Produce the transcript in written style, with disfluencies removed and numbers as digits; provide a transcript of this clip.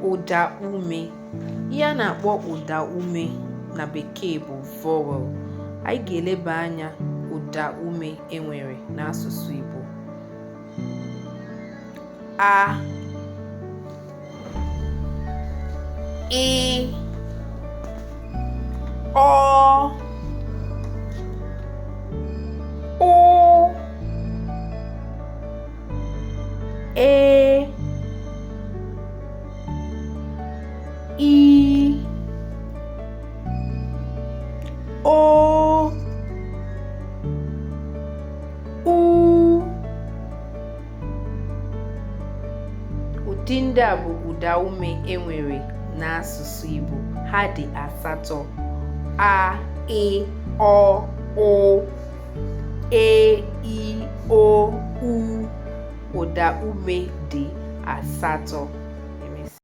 Ụda ume. Ihe a na-akpọ ụda ume na bekee bụ vowel. Anyị ga-eleba anya ụda ume e nwere n'asụsụ Igbo. A, I, Ọ, Ụ, E, I, O, U. Ụdị ndị a bụ ụda ume e nwere n'asụsụ Igbo. Ha dị asatọ: A, I, Ọ, Ụ, E, I, O, U. Ụda ume dị asatọ.